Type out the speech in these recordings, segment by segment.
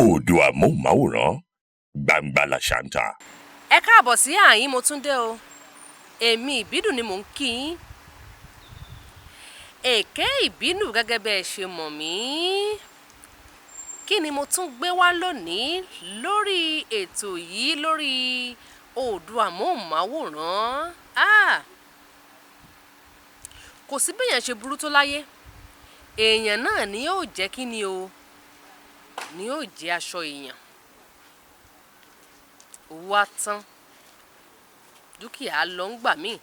Oòduà móhùnmáwòrán, gbangba làṣà ń ta. Ẹ káàbọ̀ sí àyín, mo tún dé o. Èmi Ìbídùn ni mò ń kí yín, Èké Ìbínú, gẹ́gẹ́ bẹ́ ẹ ṣe mọ̀ mí. Kí ni mo tún gbé wá lónìí lórí ètò yìí, lórí Oòduà móhùnmáwòrán? Ah! Kò sí béèyàn ṣe burú tó láyé, èèyàn náà ni yóò jẹ́. Kí ni o ni yóò jẹ́? Aṣọ èèyàn, owó á tán, dúkìá lọ ń gbà míì,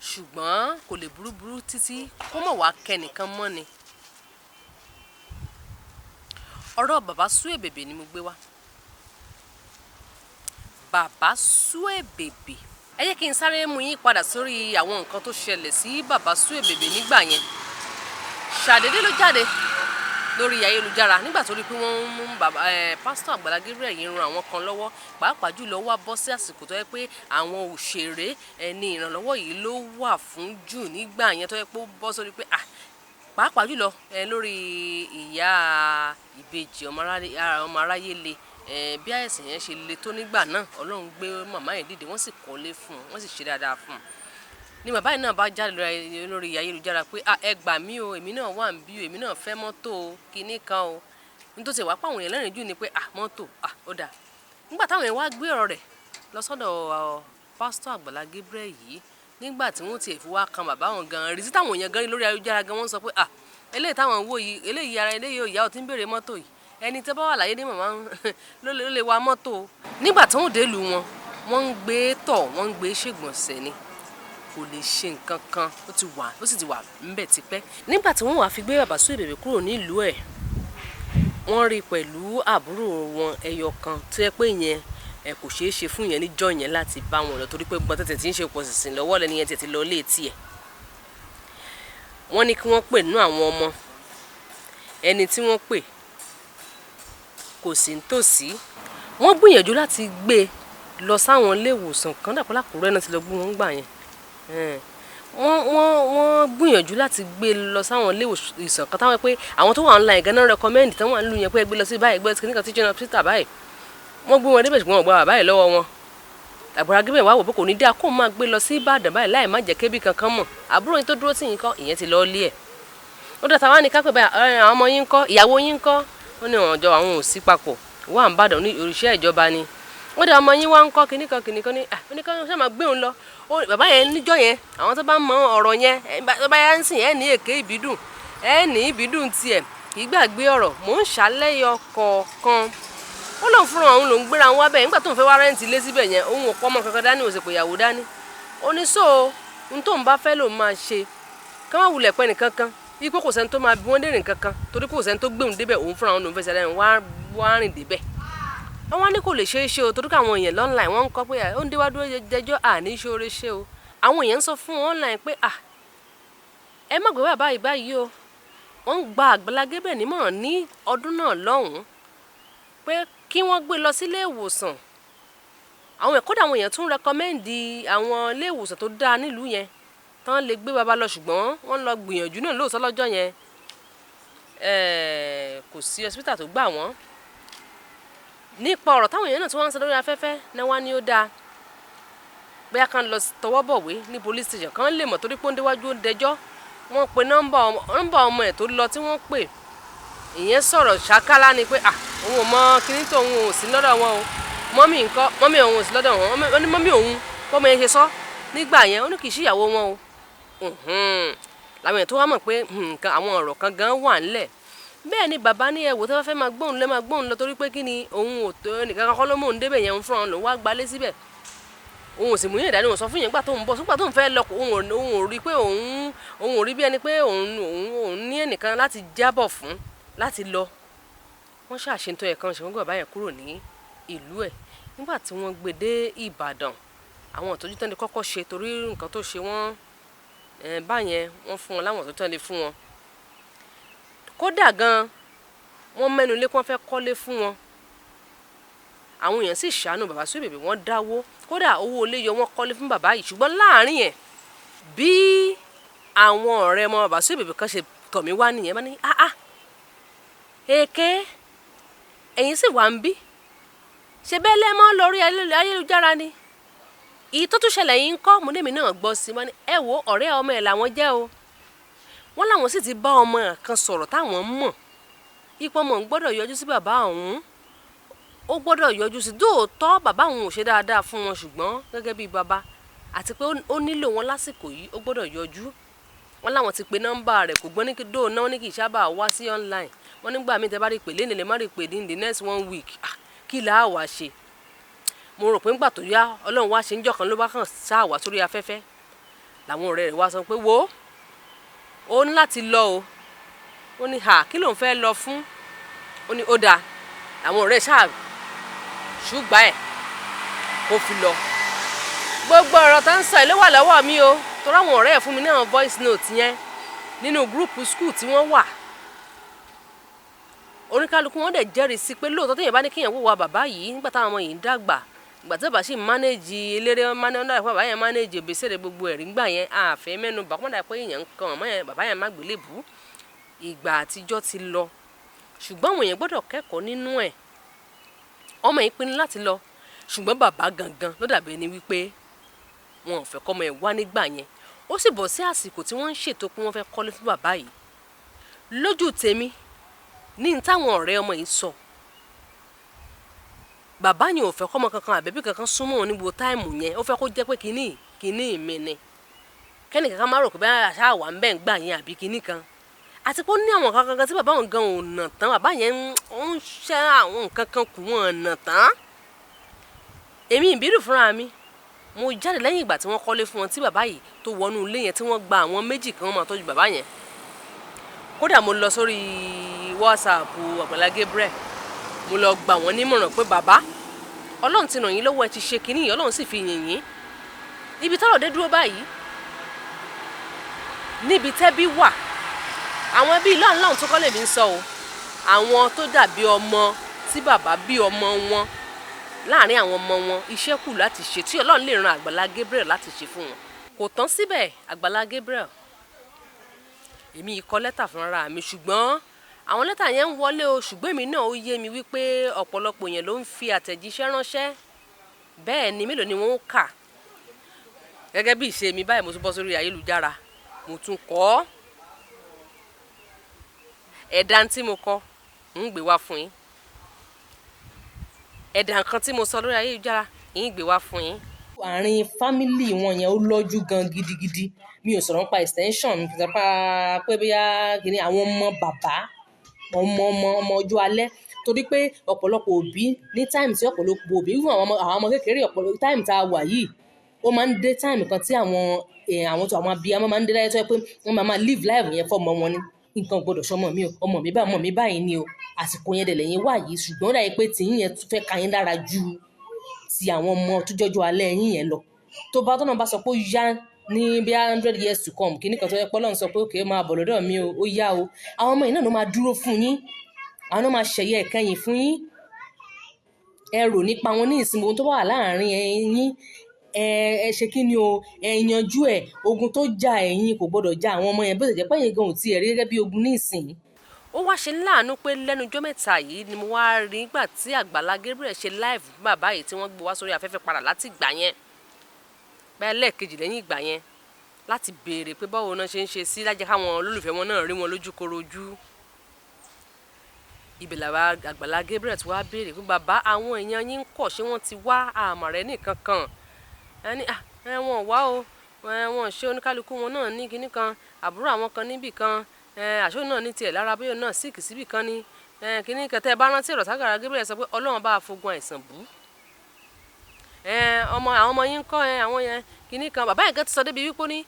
ṣùgbọ́n kò lè burúburú títí kó mọ̀ wá kẹ́nìkan mọ́ ni. Ọ̀rọ̀ Bàbá Suebebe ni mo gbé wá. Bàbá Suebebe, ẹ jẹ́ kí n sáré mú yín padà sórí àwọn nǹkan tó ṣẹlẹ̀ sí Bàbá Suebebe nígbà yẹn. Ṣàdédé ló jáde lórí ayélujára nígbà tó rí pé wọ́n ń mú bàbá ẹ pásítọ̀ Àgbàlá Gabriel yìí ran àwọn kan lọ́wọ́, pàápàá jùlọ wá bọ́ sí àsìkò tó yẹ pé àwọn òṣèré ẹni ìrànlọ́wọ́ yìí ló wà fún jù nígbà yẹn, tó yẹ pé ó bọ́ sórí pé ah, pàápàá jùlọ ẹ lórí ìyá ìbejì ọmọ aráyé le ẹ, bí àìsàn yẹn ṣe le tó nígbà náà, Ọlọ́run gbé màmá yẹn dìde, wọ́n sì kọ́lé fún un, wọ́n sì ṣe dáadáa fún un. Ni bàbá yìí náà bá jáde lórí ayélujára pé ah, ẹ gbà mí o, èmi náà wà ń bí o, èmi náà fẹ́ mọ́tò o, kinní kan o. Nítorí wàá pàwọn èèyàn lẹ́rìn jù ni pé ah, mọ́tò, ah, ó dáa. Nígbà táwọn èèyàn wá gbé ọ̀rọ̀ rẹ̀ lọ sọ́dọ̀ pásítọ̀ Àgbàlá Gabriel yìí, nígbà tí wọ́n tiẹ̀ fi wá kan bàbá wọn gan rí sí táwọn èèyàn gan rí lórí ayélujára gan, wọ́n sọ pé ah, eléyìí táwọn ń wò yìí, eléyìí ara eléyìí ò yá, ò tí ń béèrè mọ́tò yìí, ẹni tó bá wà láyé ní màmá ló lè wa mọ́tò. Nígbà tí wọ́n dé ìlú wọn, wọ́n ń gbé tọ̀, wọ́n ń gbé ṣègbọ̀nsẹ̀ ni, kò lè ṣe nǹkan kan. Ó ti wà, ó sì ti wà ńbẹ̀ tipẹ́. Nígbà tí wọ́n wàá fi gbé Bàbá Suebebe kúrò nílùú ẹ̀, wọ́n rí pẹ̀lú àbúrò wọn ẹyọ kan tó yẹ pé yẹn ẹ kò ṣeé ṣe fún yẹn níjọ́ yẹn láti bá wọn lọ, torí pé gbọ́n tẹ̀tẹ̀ tí ń ṣe pọ̀ sísìn lọ́wọ́ lẹ́ni yẹn tẹ̀ lọ lé tiẹ̀. Wọ́n ní kí wọ́n pè nínú àwọn ọmọ. Ẹni tí wọ́n pè kò sí nítòsí. Wọ́n gbìyànjú láti gbé e lọ sáwọn ilé ìwòsàn kan dàpọ̀ l'Ákùrẹ́ náà ti lọ gbé wọn gbà yẹn. Wọ́n gbìyànjú láti gbé e lọ sáwọn ilé ìwòsàn kan táwọn pé àwọn tó wà online gan-an recommend, tí wọ́n ń lu yẹn pé ẹ gbé lọ sí báyìí, gbé lọ sí kíníkan teaching hospital báyìí. Wọ́n gbé wọn débẹ̀, ṣùgbọ́n wọ́n gba bàbá yìí lọ́wọ́ wọn. Àgbàlá Gabriel wá wò pé kò ní dáa kó máa gbé lọ sí Ìbàdàn báyìí láì má jẹ́ kébì kankan mọ̀. Àbúrò yín tó dúró tì yín kọ́? Ìyẹn ti lọ lé ẹ̀. Ó dàtà wá ní kápẹ́ báyìí, àwọn ọmọ yín kọ́? Ìyàwó yín kọ́? Ó ní àwọn ọjọ́ àwọn ò sí papọ̀, wà ń bàdàn ní òrìṣẹ́ ìjọba ni. Ó dà, ọmọ yín wá ń kọ́? Kíníkan kíníkan ní oníkan ṣe máa gbé òun lọ. Bàbá yẹn níjọ́ yẹn, àwọn tó bá mọ ọ̀rọ̀ yẹn tó bá yá ń sìn ẹ̀ ní Èké Ìbídùn, ẹ̀ ní Ìbídùn tiẹ̀ kì í gbàgbé ọ̀rọ̀. Mò ń ṣàlẹ́yọ kọ̀ọ̀kan. Ó lóun fúnra òun lòún gbéra wọn wá bẹ́ẹ̀. Nígbà tóun fẹ́ wá rent ilé síbẹ̀ yẹn, òun ò pọ́ ọmọ kankan dání, òun sì pè ìyàwó dání. Ó ní so ohun tóun bá fẹ́ lòun máa ṣe, kí wọ́n wulẹ̀ pẹ́ nìkankan ipò, kò sẹ́ni tó máa bí wọ́n dé rìn kankan, torí kò sẹ́ni tó gbé òun débẹ̀. Òun fúnra òun lòún fẹ́ sẹ́ni wá rìn débẹ̀. Wọ́n wá ní kò lè ṣeé ṣe o, torí káwọn èèyàn online wọ́n ń kọ́ pé ó ń déwájú dẹjọ́ àní ṣoore ṣe o. Àwọn èèyàn ń sọ fún online pé à, ẹ má gbé bàbá yìí báyìí o. Wọ́n ń gba Àgbàlá Gabriel nímọ̀ràn ní ọdún náà lọ́hùn-ún pé kí wọ́n gbé lọ sílé ìwòsàn. Àwọn ẹ̀kọ́ àwọn èèyàn tún recommend àwọn ilé ìwòsàn tó dáa nílùú yẹn tán lè gbé bàbá lọ, ṣùgbọ́n wọ́n lọ gbìyànjú náà lóòótọ́ lọ́jọ́ yẹn, kò sí hospital tó gbà wọ́n. Nípa ọ̀rọ̀ táwọn èèyàn náà tí wọ́n ń sọ lórí afẹ́fẹ́ náà, wá ní ó dáa bóyá kán lọ tọwọ́ bọ̀wé ní police station, kán lè mọ̀, torí pé ó ń déwájú ó ń dẹjọ́. Wọ́n pe nọ́mbà ọmọ ẹ̀ tó lọ tí wọ́n pè, ìyẹn sọ̀rọ̀ ṣákálá ni pé ah, òun ò mọ kíní tó, òun ò sí lọ́dọ̀ wọn o. Mummy ńkọ́? Mummy òun ò sí lọ́dọ̀ wọn. Ó ní mummy òun, bọ́mọ yẹn ṣe sọ nígbà yẹn, ó ní kì í ṣìyàwó wọn o. Làwọn èèyàn tó wá mọ̀ pé nǹkan àwọn ọ̀rọ̀ kan gan wà ńlẹ̀. Bẹ́ẹ̀ ni bàbá ní ẹ̀wò tó bá fẹ́ máa gbóhùn lẹ́ máa gbóhùn lọ, torí pé kí ni, òun ò tó ẹnìkan kan kọ́ ló mú òun débẹ̀ yẹn, òun fúnra òun lòún wá gbalé síbẹ̀, òun ò sì mú yẹn dání. Òun sọ fún yẹn gbà tó ń bọ̀ sígbà tó ń fẹ́ lọ, òun ò rí pé òun ò rí bí ẹni pé òun ní ẹnìkan láti jábọ̀ fún láti lọ. Wọ́n ṣàṣe tó yẹ kan ṣe, wọ́n gbé bàbá yẹn kúrò ní ìlú ẹ̀. Nígbà tí wọ́n gbé dé Ìbàdàn, àwọn ìtọ́jú tán lè kọ́kọ́ ṣe, torí nǹkan tó ṣe wọ́n báyẹn, wọ́n fún wọn láwọn ìtọ́jú tán lè fún wọn. Kódà gan wọ́n mẹ́nu lé kí wọ́n fẹ́ kọ́lé fún wọn. Àwọn èèyàn sì ṣàánú Bàbá Suebebe, wọ́n dáwó, kódà owó ilé yọ, wọ́n kọ́lé fún bàbá yìí. Ṣùgbọ́n láàrin ẹ̀, bí àwọn ọ̀rẹ́ ọmọ Bàbá Suebebe kan ṣe tọ̀ mí wá nìyẹn, bá ní ah ah, Èké. Ẹ̀yin sì wà ń bí, ṣe bẹ́ẹ̀ lẹ́ mọ́ lórí ayélujára ni. Èyí tó tún ṣẹlẹ̀ yìí ń kọ́? Mo ní èmi náà gbọ́ sí i. Wọ́n ní ẹ wo, ọ̀rẹ́ ọmọ ẹ̀ làwọn jẹ́ o. Wọ́n láwọn sì ti bá ọmọ kan sọ̀rọ̀ táwọn mọ̀ ipò ọmọ òun gbọ́dọ̀ yọjú sí bàbá òun, ó gbọ́dọ̀ yọjú sí. Dóòtọ́ bàbá òun ò ṣe dáadáa fún wọn, ṣùgbọ́n gẹ́gẹ́ bíi bàbá àti pé ó nílò wọn lásìkò yìí, ó gbọ́dọ̀ yọjú. Wọ́n láwọn ti pe nọ́mbà rẹ̀, kò gbọ́n. Ní kí dóò náà ní kì í sábà wá sí online. Wọ́n nígbà míì tẹ́ bá rí pè léni, lè má rí pè ní the next one week. Ah, kí là á wá ṣe? Mo rò pé ńgbà tó yá, Ọlọ́run wá ṣe ń jọ̀kan ló bá kàn sáà wá sórí afẹ́fẹ́, làwọn ọ̀rẹ́ rẹ̀ wá sọ pé wo, ó ní láti lọ o. Ó ní hà, kí lòun fẹ́ lọ fún? Ó ní ó dáa. Àwọn ọ̀rẹ́ ṣáà ṣùgbọ́n ẹ̀ kó fi lọ. Gbogbo ọ̀rọ̀ tó ń sọ ẹ̀ ló wà lọ́wọ́ mi o, torí àwọn ọ̀rẹ́ ẹ̀ fún mi ní àwọn voice note yẹn nínú group school tí wọ́n wà. Oníkálukú wọn dẹ̀ jẹ́rìí sí pé lóòótọ́, téèyàn bá ní kéèyàn wò wá bàbá yìí nígbà táwọn ọmọ yìí ń dàgbà, ìgbà tí bàbá sì manage eléré, wọn manage, bàbá yẹn manage òbèsèré, gbogbo ẹ̀rí ńgbà yẹn àfẹ́ mẹ́nu bà kọ́mọ́dà pé èèyàn ń kan ọmọ yẹn, bàbá yẹn má gbélébùú. Ìgbà àtijọ́ ti lọ, ṣùgbọ́n àwọn èèyàn gbọ́dọ̀ kẹ́kọ̀ọ́ nínú ẹ̀. Ọmọ yìí pinnu láti lọ, ṣùgbọ́n bàbá gangan ló dàbí ẹni wípé wọn ò fẹ́ kọ́mọ ẹ̀ wá nígbà yẹn. Ó sì bọ̀ sí àsìkò tí wọ́n ń ṣètò pé wọ́n fẹ́ kọ́lé fún bàbá yìí. Lójú tèmi, ní n táwọn ọ̀rẹ́ ọmọ yìí sọ, bàbá yẹn ò fẹ́ kọ́mọ kankan àbẹ̀bí kankan súnmọ́ òun ní gbogbo time yẹn. Ó fẹ́ kó jẹ́ pé kínní kínní mi ni, kẹ́nì kankan má rò pé báyà àṣà wà ń bẹ̀ ń gbà yẹn àbí kínní kan, àti pé ó ní àwọn kankan kan tí bàbá òun gan ò nà tán. Bàbá yẹn ń ṣẹ́ àwọn nǹkan kan kù, wọ́n nà tán. Èmi ìbírù fúnra mi, mo jáde lẹ́yìn ìgbà tí wọ́n kọ́lé fún wọn, tí bàbá yìí tó wọnú ilé yẹn, tí wọ́n gba àwọn méjì kan máa tọ́jú bàbá yẹn. Kódà mo lọ sórí WhatsApp Àgbàlá Gabriel, mo lọ gbà wọ́n nímọ̀ràn pé bàbá, Ọlọ́run ti ràn yín lọ́wọ́, ẹ ti ṣe kínní yìí, Ọlọ́run sì fi yìn yín. Ibi tọ́rọ̀ dé dúró báyìí, níbi tẹ́bí wà, àwọn ẹbí lọ́hùn lọ́hùn tó kọ́ lèmi ń sọ o, àwọn tó dàbí ọmọ tí bàbá bí ọmọ wọn láàrin àwọn ọmọ wọn, iṣẹ́ kù láti ṣe tí Ọlọ́run lè ran Àgbàlá Gabriel láti ṣe fún wọn. Kò tán síbẹ̀. Àgbàlá Gabriel, èmi kọ lẹ́tà fúnra mi, ṣùgbọ́n àwọn lẹ́tà yẹn ń wọlé o. Ṣùgbọ́n èmi náà, ó yé mi wípé ọ̀pọ̀lọpọ̀ yẹn ló ń fi àtẹ̀jíṣẹ́ ránṣẹ́. Bẹ́ẹ̀ ni, mélòó ni wọ́n ń kà? Gẹ́gẹ́ bí ìṣe mi báyìí, mo tún bọ́ sórí ayélujára, mo tún kọ ẹ̀dá tí mo kọ ń gbé wá fún yín. Ẹ̀dà nǹkan tí mo sọ lórí ayélujára ń gbé wá fún yín. Àárín family wọn yẹn, ó lọ́jú gan gidigidi. Mi ò sọ̀rọ̀ nípa extension, mi kò sọ pa pé bóyá kìíní àwọn ọmọ bàbá, ọmọ ọmọ ọmọ ọjọ́ alẹ́, torí pé ọ̀pọ̀lọpọ̀ òbí ní time tí ọ̀pọ̀lọpọ̀ òbí fún àwọn ọmọ kékeré, ọ̀pọ̀lọpọ̀ time tá a wà yìí, ó máa ń dé time kan tí àwọn àwọn tó àwọn abiyamọ máa ń dé láyé tó yẹ pé wọ́n máa máa live life yẹn fọ́mọ wọn ni. Nǹkan ò gbọdọ̀ sọmọ mi o, ọmọ mi báyìí, ọmọ mi báyìí ni o. Àsìkò yẹn dẹ̀ lẹ́yìn wà yìí, ṣùgbọ́n ó dàbí pé tìyín yẹn tún fẹ́ ka yín lára ju ti àwọn ọmọ tó jọjọ́ alẹ́ yín yẹn lọ. Tó bá tọ́nà bá sọ pé ó yá ní bí 100 years to come, kíní kan tó yẹ pé Ọlọ́run sọ pé òkè máa bọ̀ lọ́dọ̀ mi o, ó yá o, àwọn ọmọ yìí náà ló máa dúró fún yín, àwọn náà máa ṣẹ̀yẹ ìkẹyìn fún yín. Ẹ rò nípa wọn ní ìsinmi. Ohun tó bá wà láàrin yín, ẹ ṣe kí ni o, ẹ yanjú ẹ. Ogun tó ja ẹ̀yin kò gbọdọ̀ ja àwọn ọmọ yẹn, bó ṣe jẹ́ pé ẹ̀yin gan ò tiẹ̀ rí gẹ́gẹ́ bí ogun ní ìsìn. Ó wá ṣe láàánú pé lẹ́nu ọjọ́ mẹ́ta yìí ni mo wá rí nígbà tí Àgbàlá Gabriel ṣe live bàbá yìí, tí wọ́n gbé wá sórí afẹ́fẹ́ padà láti ìgbà yẹn, báyìí lẹ́ẹ̀kejì lẹ́yìn ìgbà yẹn, láti béèrè pé báwo náà ṣe ń ṣe sí lájẹ́ káwọn olólùfẹ́ wọn náà rí wọn lójúkorojú. Ibẹ̀ làwa Àgbàlá Gabriel tí wàá béèrè pé bàbá, àwọn èèyàn yín ń kọ̀, ṣé wọ́n ti wá àmọ̀ rẹ̀ nìkan kan? Ẹni ẹ wọn ò wá o, wọn ṣe oníkálukú wọn náà ní kinní kan, àbúrò àwọn kan níbì kan, àṣọ náà ní tiẹ̀ lára, bóyá náà sick síbì kan ní kinní kan. Tẹ́ ẹ bá rántí ọ̀rọ̀ ságàrà Gabriel sọ pé Ọlọ́run bá fogun àìsàn bú ọmọ àwọn ọmọ yín ń kọ́ àwọn yẹn kinní kan. Bàbá yẹn kan ti sọ débi wípé ní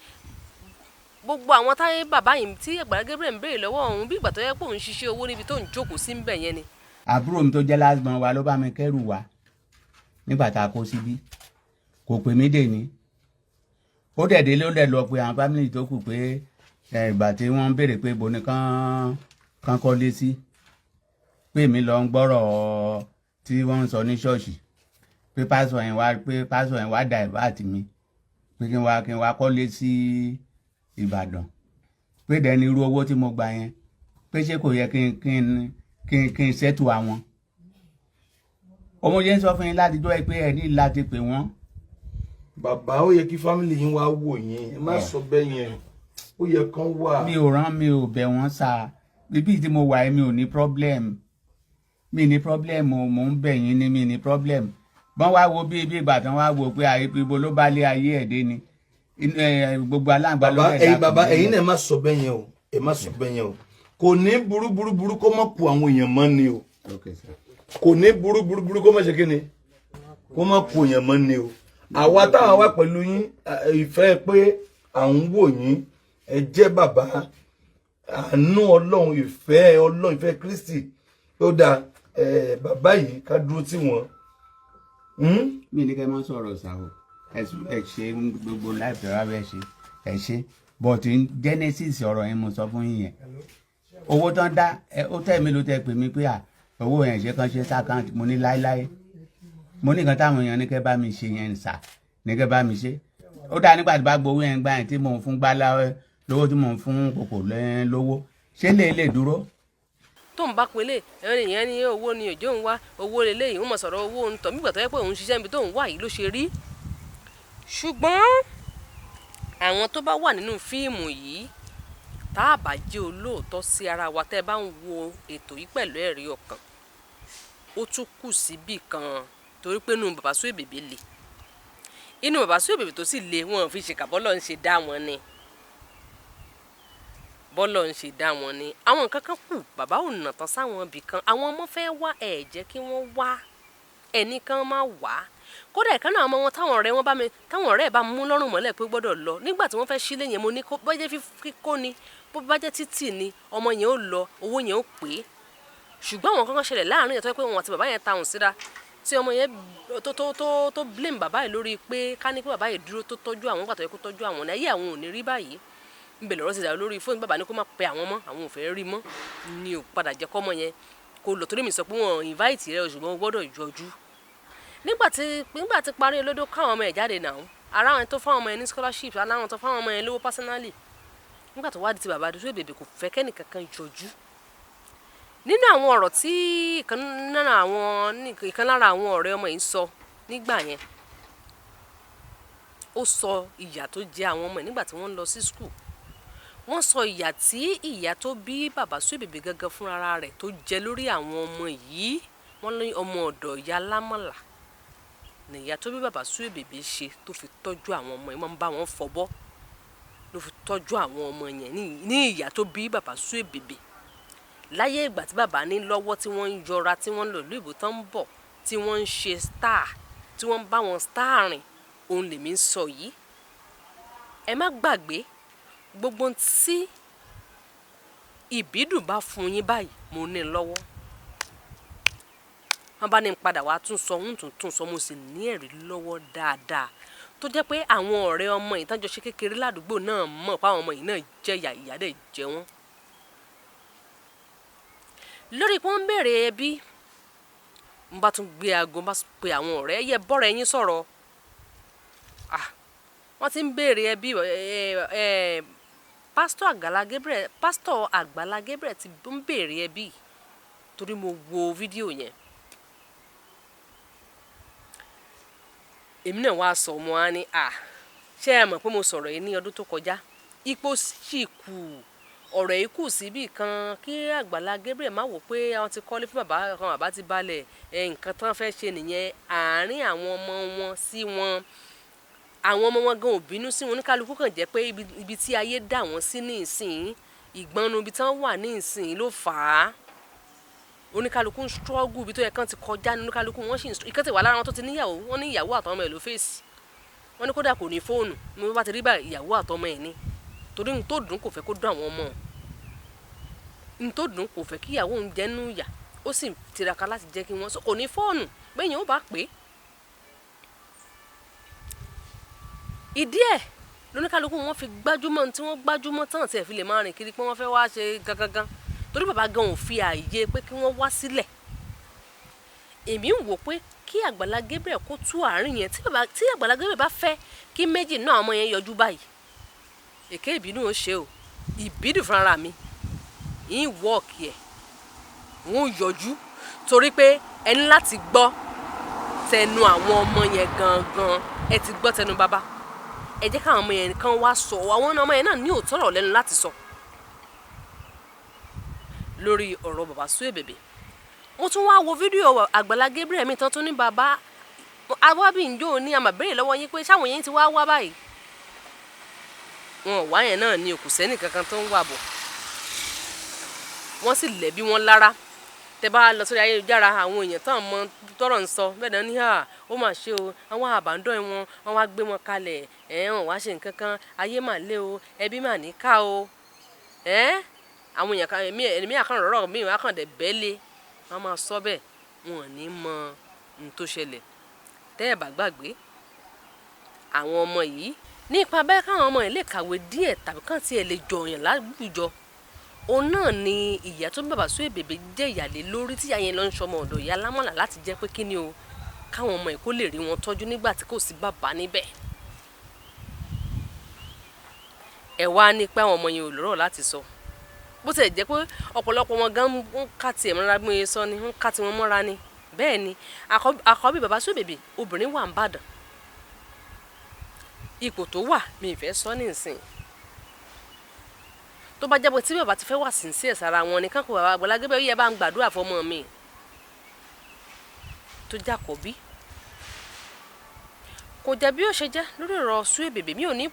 gbogbo àwọn táyé bàbá yìí tí Àgbàlá Gabriel ń béèrè lọ́wọ́ òun, bí ìgbà tó yẹ pé òun ṣiṣẹ́ owó níbi tó ń jókòó sí ń bẹ̀ yẹn ni. Àbúrò mi tó jẹ́ last born wa ló bá mi kẹ́rù wá nígbà tá a kó síbí. Kò pè mí dè ní, ó dẹ̀ délé, ó dẹ̀ lọ pé àwọn family tó kù pé ìgbà tí wọ́n ń béèrè pé ibo ni kán kán kọ́lé sí, pé èmi lọ ń gbọ́rọ̀ tí wọ́n ń sọ ní ṣọ́ọ̀ṣì, pé pásọ̀ yẹn wá divert mi pé kí n wá kọ́lé sí Ìbàdàn, pé dẹ́ni irú owó tí mo gbà yẹn, pé ṣé kò yẹ kí n settle àwọn. Ọmọ yẹn ń sọ fún yín láti jọ́ ẹ pé ẹ ní láti pè wọ́n. Bàbá, ó yẹ kí family yín wá wò yín. Ẹ má sọ bẹ́ẹ̀ yẹn, ó yẹ kán wà. Mi ò rán, mi ò bẹ̀ wọ́n sá. Ibi tí mo wà yìí, mi ò ní problem, mi ní problem o. Mò ń bẹ̀ yín ní, mi ní problem. Bọ́n wá wo bí ìgbà tán wá wo pé àyè ibo ló bá lé ayé ẹ̀ dé ni. Gbogbo aláǹgbá ló Bàbá, dẹ̀ ẹ̀yin dákun bàbá, délẹ̀. ẹ̀yin náà, ẹ má sọ bẹ́ẹ̀ yẹn o, ẹ má sọ bẹ́ẹ̀ yẹn o. Kò ní burú burú burú kó má ku àwọn èèyàn mọ́ ni o. Okay, sir. Kò ní burú burú burú kó má ṣe kí ni, kó má ku èèyàn mọ́ ni o. Àwa táwọn wá pẹ̀lú yín, ìfẹ́ pé à ń wò yín, ẹ jẹ́ bàbá àánú Ọlọ́run, ìfẹ́ Ọlọ́run, ìfẹ́ Kristi tó dáa, bàbá yìí, ká dúró tì wọ́n. Mi ní kẹ́ mọ́ sọ̀rọ̀ sá o. Ẹ ṣe gbogbo láìpẹ́ wá bẹ́ẹ̀ ṣe, ẹ ṣe, but in genesis ọ̀rọ̀ yẹn, mo sọ fún yín yẹn, owó tán dá ẹ, ó tẹ̀ mí ló tẹ pè mí pé à owó yẹn ṣe kàn ṣe s'account. Mo ní láéláé, mo ní nǹkan táwọn èèyàn ní kẹ́ bá mi ṣe yẹn sà, ní kẹ́ bá mi ṣe. Ó dáa, nígbà tí bá gbowó yẹn gbà yẹn tí mò ń fún gbálá lówó, tí mò ń fún kòkò lówó, ṣé lè dúró? Tó ń bá pelé ẹni yẹn ní owó ni òjò ń wá owó leléyìí, ń mọ̀ sọ̀rọ̀ owó ń tọ̀ nígbà tó yẹ pé òun ṣiṣẹ́ níbi tó ń wà yìí ló ṣe rí. Ṣùgbọ́n àwọn tó bá wà nínú fíìmù yìí, tá a bá jẹ́ olóòótọ́ sí ara wa, tẹ́ ẹ bá ń wo ètò yìí pẹ̀lú ẹ̀rí ọkàn, ó tún kù síbì kan, torí pé inú bàbá Suebebe le. Inú bàbá Suebebe tó sì le, wọn ò fi ṣèkà. Bọ́lọ̀ ń ṣe dá wọn ni, bọ́lọ̀ ń ṣe dá wọn ni. Àwọn nǹkan kan kù, bàbá ò nà tán sáwọn ibì kan. Àwọn ọmọ fẹ́ wá, ẹ̀ jẹ́ kí wọ́n wá, ẹnì kan má wá. Kódà ìkan náà, ọmọ wọn táwọn ọ̀rẹ́ wọn bá mi, táwọn ọ̀rẹ́ ẹ̀ bá mú lọ́rùn mọ́lẹ̀ pé gbọ́dọ̀ lọ nígbà tí wọ́n fẹ́ sílé yẹn, mo ní kó bá jẹ́ kíkó ni, bó bá jẹ́ títì ni, ọmọ yẹn ó lọ, owó yẹn ó pé. Ṣùgbọ́n àwọn kankan ṣẹlẹ̀ láàrin ẹ̀ tó yẹ pé wọn àti bàbá yẹn ta òun síra, tí ọmọ yẹn tó blame bàbá yìí lórí pé ká ní pé bàbá yìí dúró tó tọ́jú àwọn pàtó yẹ kó tọ́jú àwọn ní ayé, àwọn ò ní rí báyìí. Ń bẹ̀ lọ́rọ́ ti dà lórí fóònù. Bàbá ní kó má pe àwọn mọ́, àwọn ò fẹ́ rí mọ́. Ni ò padà jẹ́ kọ́mọ yẹn kó lọ, torí mi sọ pé wọ́n invite rẹ, ṣùgbọ́n o gbọ́dọ̀ yọjú. Nígbà tí parí olódó káwọn ọmọ ẹ̀ jáde náà, ara àwọn tó fáwọn ọmọ yẹn ní scholarship, aláwọn tó fáwọn ọmọ yẹn lówó personally. Nígbà tó wá di ti bàbá Suebebe, kò fẹ́ kẹ́nìkankan yọjú. Nínú àwọn ọ̀rọ̀ tí ìkan lára àwọn ọ̀rẹ́ ọmọ yìí sọ nígbà yẹn, ó sọ ìyà tó jẹ àwọn ọmọ ẹ̀ nígbà tí wọ́n ń lọ sí school. Wọ́n sọ ìyà tí ìyá tó bí bàbá Suebebe gangan fúnra rẹ̀ tó jẹ lórí àwọn ọmọ yìí. Wọ́n ní ọmọ ọ̀dọ̀ ìyá lámàlà ní ìyá tó bí bàbá Suebebe ṣe tó fi tọ́jú àwọn ọmọ yìí, máa ń bá wọn fọbọ́ ló fi tọ́jú àwọn ọmọ yẹn ní ìyá tó bí bàbá Suebebe láyé ìgbà tí bàbá ní lọ́wọ́, tí wọ́n ń yọra, tí wọ́n ń lò ìlú ìbò tán ń bọ̀, tí wọ́n ń ṣe star, tí wọ́n ń bá wọn star rìn. Òun lèmi ń sọ yìí. Ẹ má gbàgbé gbogbo ohun tí ìbídùn bá fún yín báyìí, mo ní lọ́wọ́. Wọ́n bá ní n padà wá tún sọ, ń tún tún sọ. Mo sì ní ẹ̀rí lọ́wọ́ dáadáa tó jẹ́ pé àwọn ọ̀rẹ́ ọmọ yìí tán jọ ṣe kékeré ládùúgbò náà mọ̀ pé àwọn ọmọ yìí náà jẹ̀yà, ìyà dẹ̀ jẹ wọ́n. Lórí pé wọ́n ń béèrè ẹbí, n bá tún gbé aago, n bá pe àwọn ọ̀rẹ́ yẹ bọ́rẹ̀ yín sọ̀rọ̀. Ah, wọ́n ti ń béèrè ẹbí. Ẹ ẹ Pásítọ̀ Àgbàlá Gabriel, Pásítọ̀ Àgbàlá Gabriel ti ń béèrè ẹbí, torí mo wo fídíò yẹn. Èmi náà wá sọ ọmọ wa ní à, ṣé ẹ mọ̀ pé mo sọ̀rọ̀ yìí ní ọdún tó kọjá, ipò sì kù, ọ̀rọ̀ yìí kù síbì kan, kí Àgbàlá Gabriel má wò pé àwọn ti kọ́lé fún bàbá kan, bàbá ti balẹ̀ ẹ, nǹkan tán fẹ́ ṣe nìyẹn. Àárín àwọn ọmọ wọn sí wọn, àwọn ọmọ wọn gan ò bínú sí wọn. Oníkálukú kàn jẹ́ pé ibi tí ayé dà wọ́n sí ní ìsìn, ìgbọ́nu ibi tí wọ́n wà ní ìsìn ló fà á. Oníkálukú ń struggle ibi tó yẹ kán ti kọjá ní oníkálukú wọn sì ń ìkan ti wà lára wọn tó ti níyàwó. Wọn ní ìyàwó àtọmọ ẹ̀ ló fèsì. Wọn ní kódà kò ní fóònù ní wọn bá ti rí báyìí, ìyàwó àtọmọ ẹ̀ ní, torí n tó dùn kò fẹ́ kó dùn àwọn ọmọ, n tó dùn kò fẹ́ kí ìyàwó òun jẹ́ nú ìyà. Ó sì tiraka láti jẹ́ kí wọ́n kò ní fóònù bẹ́ẹ̀ yẹn ó bá pè é. Ìdí ẹ̀ lóníkálukú wọn fi gbájúmọ́ tí wọ́n gbájúmọ́ tán tí ẹ̀ fi lè máa rìn kiri pé wọ́n fẹ́ wá ṣe gangan, torí bàbá gan ò fi ààyè pé kí wọ́n wá sílẹ̀. Èmi ń wò pé kí Àgbàlá Gabriel kó tú àárín yẹn. Tí bàbá, tí Àgbàlá Gabriel bá fẹ́ kí méjì náà ọmọ yẹn yọjú báyìí, èké ìbínú ó ṣe o. Ìbídùn fúnra mi ń wọ́ọ̀kì ẹ̀, wọ́n yọjú, torí pé ẹni láti gbọ́. Tẹnu àwọn ọmọ yẹn gangan ẹ ti gbọ́. Tẹnu bàbá, ẹ jẹ́ káwọn ọmọ yẹn kan wá sọ. Àwọn ọmọ yẹn náà ní òótọ́ ọ̀rọ̀ lẹ́nu láti sọ lórí ọ̀rọ̀ bàbá Suebebe. Mo tún wá wo fídíò Àgbàlá Gabriel mi tán tún ní bàbá awábìnjó ní àmàbẹ́rẹ̀ lọ́wọ́ yín pé sáwọn yẹn ti wá wá báyìí. Wọn ò wá yẹn náà ní òkú sẹ́nì kankan tó ń wà bọ̀. Wọ́n sì lẹ̀bi wọn lára. Tẹ bá lọ sórí ayélujára, àwọn èèyàn tán mọ tọrọ ń sọ bẹ́ẹ̀ náà ní à ó mà ṣe o, àwọn àbádọ́ wọn, wọn wá gbé wọn kalẹ̀ ẹ̀, wọn wá ṣe nǹkan kan. Ayé mà lé o, ẹbí mà ní ká o. Ẹ̀ àwọn èèyàn kan, èmi àkàn rọ̀rọ̀ mi àkàn dẹ̀ bẹ́ẹ̀ lé wọ́n máa sọ bẹ́ẹ̀, wọn ò ní mọ ohun tó ṣẹlẹ̀. Tẹ́ ẹ̀ bá gbàgbé, àwọn ọmọ yìí nípa bẹ́ẹ̀, káwọn ọmọ yìí lè kàwé díẹ̀ tàbí kàn tiẹ̀ lè jọyàn láwùjọ, òun náà ni ìyá tó ń bàbá Suebebe jẹ́ ìyàlé lórí, tí ìyá yẹn lọ ń ṣọmọ ọ̀dọ̀ ìyá lámọ̀là láti jẹ́ pé kíni o, káwọn ọmọ yìí kó lè rí wọn tọ́jú nígbà tí kò sí bàbá níbẹ̀. Ẹ wá ní pé àwọn ọmọ yẹn ò lọ́rọ̀ láti sọ, bó tilẹ̀ jẹ́ pé ọ̀pọ̀lọpọ̀ wọn gan ń ká tiẹ̀ mọ́ra bí mo ṣe sọ ni, ń ká tiwọn mọ́ra ni. Bẹ́ẹ̀ ni àkọ́bí bàbá Suebebe obìnrin wà ń bàdàn, ipò tó wà mi ì fẹ́ sọ nísìn. Tó bá jẹ́ pé tí bàbá ti fẹ́ wà sincere sára wọn ni, kánkó bàbá Àgbàlá Gabriel yẹ bá ń gbàdúrà fọmọ mi tó jàkọ́bí. Kò jẹ́ bí ó ṣe jẹ́ lórí ọ̀rọ̀ Suebebe. Mi ò ní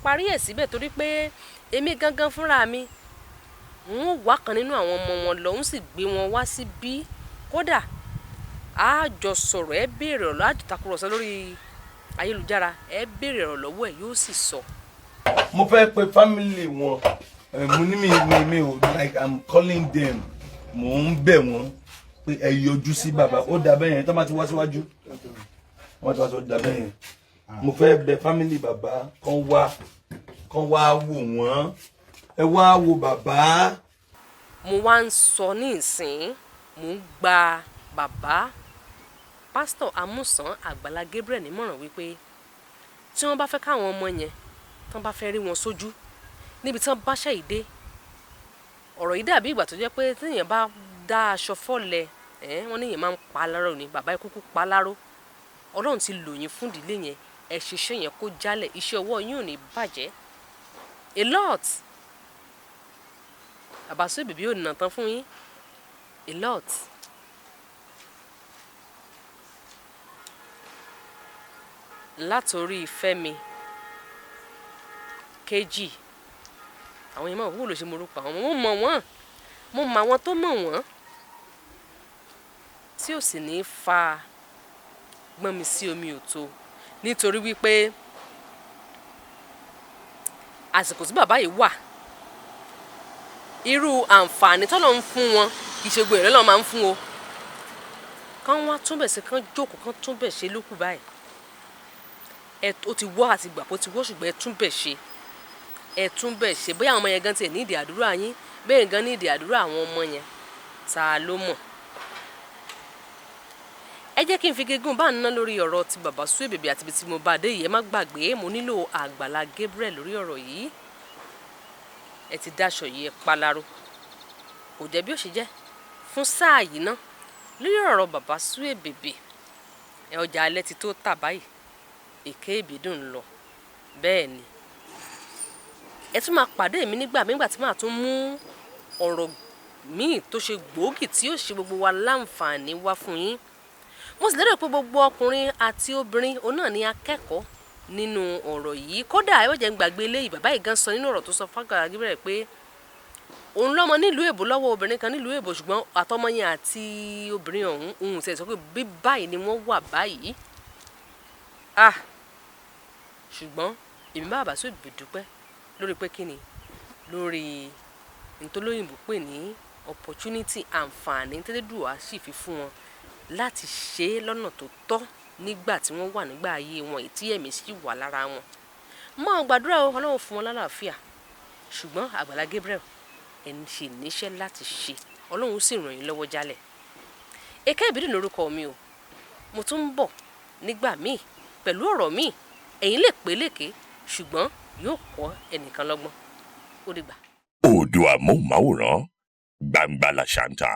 parí ẹ̀ síbẹ̀ torí pé èmi gangan fúnra mi n ó wá kan nínú àwọn ọmọ wọn lọ, ń sì gbé wọn wá síbí. Kódà a jọ sọ̀rọ̀, ẹ béèrè ọ̀rọ̀, a jọ takùrọ̀sọ lórí ayélujára, ẹ béèrè ọ̀rọ̀ lọ́wọ́ ẹ̀, yóò sì sọ. Mo fẹ́ pe family wọn. Mo ní mi ò, like, I'm calling them, mo ń bẹ̀ wọ́n pé ẹ yọjú sí bàbá. Ó dà bẹ́ẹ̀ yẹn, tó bá ti wá síwájú, wọ́n ti wá síwájú, dà bẹ́ẹ̀ yẹn. Mo fẹ́ bẹ̀ family bàbá kán wá wò wọ́n, ẹ wá wo bàbá. Mo wá ń sọ ní ìsín, mò ń gba bàbá Pásítọ̀ Amúsàn Àgbàlá Gabriel nímọ̀ràn wípé tí wọ́n bá fẹ́ káwọn ọmọ yẹn, tí wọ́n bá fẹ́ rí wọn sójú níbi tí wọ́n bá ṣe ìdé ọ̀rọ̀ yìí, dàbí ìgbà tó jẹ́ pé téèyàn bá dá aṣọ fọ́lẹ̀ ẹ̀, wọ́n ní èèyàn máa ń pa láró ni. Bàbá kúkú pa láró. Ọlọ́run ti lò yín fún ìdílé yẹn, ẹ ṣiṣẹ́ yẹn kó jálẹ̀, iṣẹ́ ọwọ́ yín ò ní bàjẹ́. A lot, bàbá Suebebe ò nà tán fún yín, a lot. Látòrí Fẹ́mi kejì, àwọn yẹn máa wúlò ṣe morúkọ àwọn ọmọ. Mo mọ̀ wọ́n, mo mọ àwọn tó mọ̀ wọ́n, tí ò sì ní fa gbọ́n mi sí omi ò tó, nítorí wípé àsìkò tí bàbá yìí wà, irú àǹfààní tọ́lọ̀ ń fún wọn, kì í ṣe gbogbo èrè lọ́wọ́ máa ń fún o. Kán wá túnbẹ̀ sí, kán jókòó, kán túnbẹ̀ ṣe lókù báyìí. Ẹ ó ti wọ́ àti gbà kó ti wọ́, ṣùgbọ́n ẹ túnbẹ̀ ṣe, ẹ túnbẹ̀ ṣe. Bóyá àwọn ọmọ yẹn gan tiẹ̀ ní ìdí àdúrà yín, bẹ́ẹ̀ gan ní ìdí àdúrà àwọn ọmọ yẹn, ta ló mọ̀? Ẹ jẹ́ kí n fi gígùn bá ń ná lórí ọ̀rọ̀ ti bàbá Suebebe àti ibi tí mo bá dé yìí. Ẹ má gbàgbé, mo nílò Àgbàlá Gabriel lórí ọ̀rọ̀ yìí. Ẹ ti dáṣọ yìí, ẹ paláró. Kò jẹ́ bí ó ṣe jẹ́ fún sáà yìí ná lórí ọ̀rọ̀ bàbá Suebebe. Ẹ ọjà alẹ́ ti tó tà báyìí, èké ìbídùn ń lọ. Bẹ́ẹ̀ ni, ẹ tún máa pàdé mi nígbà mígbà tí màá tún mú ọ̀rọ̀ míì tó ṣe gbòógì tí yóò ṣe gbogbo wa láǹfààní wá fún yín. Mo sì lérò pé gbogbo ọkùnrin àti obìnrin òun náà ní akẹ́kọ̀ọ́ nínú ọ̀rọ̀ yìí. Kódà ẹ jẹ́ ń gbàgbé eléyìí, bàbá yìí gan sọ nínú ọ̀rọ̀ tó sọ f'Àgbàlá Gabriel pé òun lọ́mọ nílùú èbó lọ́wọ́ obìnrin kan nílùú èbó, ṣùgbọ́n àtọmọ yẹn àti obìnrin ọ̀hún, òun sì sọ pé bí báyìí ni wọ́n wà báyìí. Ah, ṣùgbọ́n èmi bá bàbá Suebebe dúpẹ́ lórí pé kíni, lórí ntòlóyìnbó pè ní opportunity, àǹfààní tẹ́lẹ̀dùwà sì fi fún wọn láti ṣe é lọ́nà tó tọ́ nígbà tí wọ́n wà nígbà ayé wọn èyí tí ẹ̀mí sì wà lára wọn. Máa gbàdúrà o, Ọlọ́run fún wọn lálàáfíà. Ṣùgbọ́n Àgbàlá Gabriel, ẹ̀ ń ṣe níṣẹ́ láti ṣe, Ọlọ́run sì ràn yín lọ́wọ́ jálẹ̀. Èké Ìbídùn lórúkọ mi o. Mo tún ń bọ̀ nígbà míì pẹ̀lú ọ̀rọ̀ míì. Ẹ̀yin lè pé lékè, ṣùgbọ́n yóò kọ́ ẹnìkan lọ́gbọ́n. Ó dìgbà. Oòduà móhùnmáwòrán, gbangba làṣà ń ta.